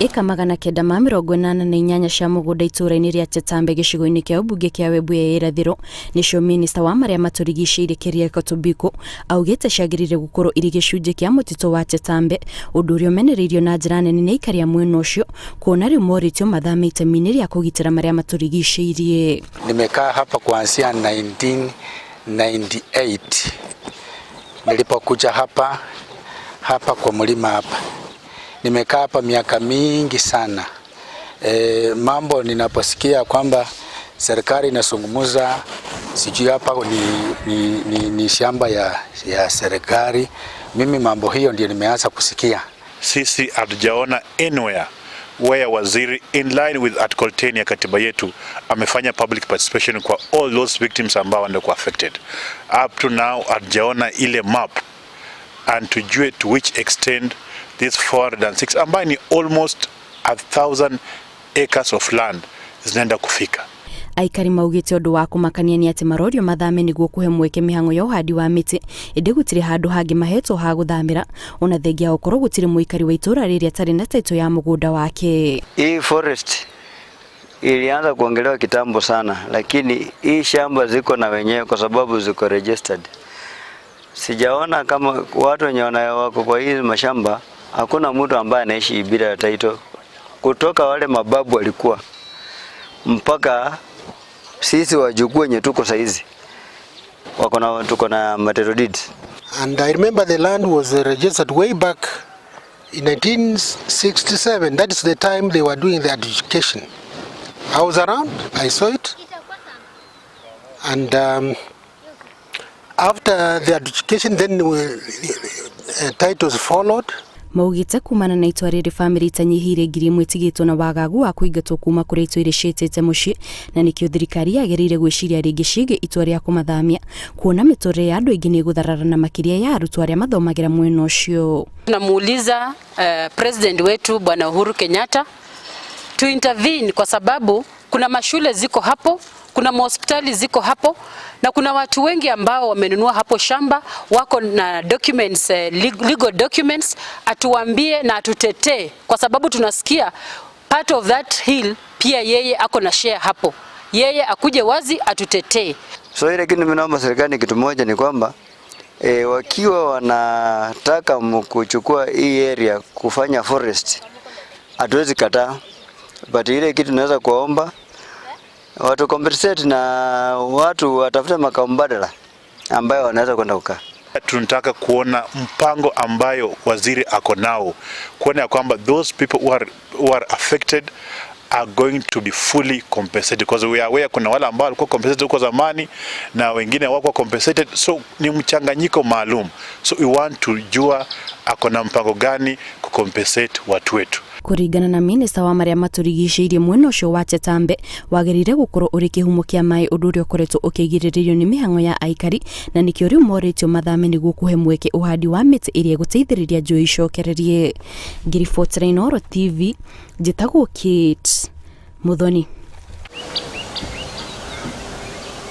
Ĩka 988 cia mũgũnda itũũra-inĩ rĩa Chetambe gĩcigo-inĩ kĩa ũmbunge kĩa Webuye ya irathĩro nĩcio minista wa marĩa matũrigicĩirie Keriako Tobiko augĩte ciagĩrĩire gũkorwo irĩ gĩcunjĩ kĩa mũtitũ wa Chetambe, ũndũ ũrĩa ũmenereirio na njĩra nene nĩ aikari a mwena ũcio kuona rĩu morĩtio mathame itemi-inĩ rĩa kũgitĩra marĩa matũrigicĩirie. Nimekaa hapa kuanzia 1998 nilipokuja hapa hapa kwa mlima hapa. Nimekaa hapa miaka mingi sana. Mambo ninaposikia kwamba serikali inazungumza sijui hapa ni shamba ya serikali, mimi mambo hiyo ndio nimeanza kusikia. Sisi hatujaona anywhere where waziri, in line with article 10 ya katiba yetu, amefanya public participation kwa all those victims ambao wanakuwa affected. Up to now hatujaona ile map and tujue to which extent this 406, ambayo ni almost 1,000 acres of land, zinaenda kufika. Aikari maugĩte ũndũ wa kũmakania nĩ atĩ marorio mathame nĩguo kũhe mweke mĩhang'o ya ũhandi wa mĩtĩ, ĩndĩ gũtirĩ handũ hangĩ mahetwo ha gũthamĩra, ona thengia ya gũkorwo gũtirĩ mũikari wa itũũra rĩrĩ atarĩ na title ya mũgũnda wake. Hii forest ilianza kuongelewa kitambo sana, lakini hii shamba ziko na wenyewe kwa sababu ziko registered. Sijaona kama watu wenye wako kwa hii mashamba, hakuna mtu ambaye anaishi bila title. Kutoka wale mababu walikuwa mpaka sisi wajukuu wenye tuko saizi wako na, tuko na title deeds. And I remember the land was registered way back in 1967. That is the time they were doing the adjudication. I was around, I saw it. And after the adjudication, then titles followed. Maugĩte kumana na itua rĩrĩ, bamĩrĩ itanyihĩire 1,000 itigĩtwo na wagagu wa kũingatwo kuma kũrĩa itũire ciĩtĩte mũciĩ, na nĩkĩo thirikari yagĩrĩire gwĩciria rĩngĩ ciĩgiĩ itua rĩa kũmathamia, kuona mĩtũrĩre ya andũ aingĩ nĩ ĩgũtharara, na makĩria ya arutwo arĩa mathomagĩra mwena ũcio. Tunamuuliza president wetu Bwana Uhuru Kenyatta to intervene kwa sababu kuna mashule ziko hapo, kuna mahospitali ziko hapo na kuna watu wengi ambao wamenunua hapo shamba, wako na documents, legal documents. Atuambie na atutetee kwa sababu tunasikia part of that hill pia yeye ako na share hapo. Yeye akuje wazi atutetee. So ile kitu mimi naomba serikali kitu moja ni kwamba wakiwa wanataka kuchukua hii area kufanya forest, hatuwezi kataa, but ile kitu naweza kuwaomba watu compensate na watu watafute makao mbadala ambayo wanaweza kwenda kukaa. Tunataka kuona mpango ambayo waziri ako nao, kuona ya kwamba those people who are affected are going to be fully compensated, because we are aware kuna wale ambao walikuwa compensated huko zamani na wengine hawakuwa compensated, so ni mchanganyiko maalum, so we want to jua ako na mpango gani kucompensate watu wetu. Kũringana na minista wa marĩa matũrigicĩirie, mwena ũcio wa Chetambe wagĩrĩire gũkorwo ũrĩ kĩhumo kĩa maĩ, ũndũ ũrĩa ũkoretwo ũkĩgirĩrĩrio nĩ mĩhang'o ya aikari, na nĩkĩo rĩu morĩtio mathame nĩguo kũhe mweke ũhandi wa mĩtĩ ĩrĩa ĩgũteithĩrĩria njũĩ icokererie. Ngĩribotera Inooro TV, njĩtagwo Kate Muthoni.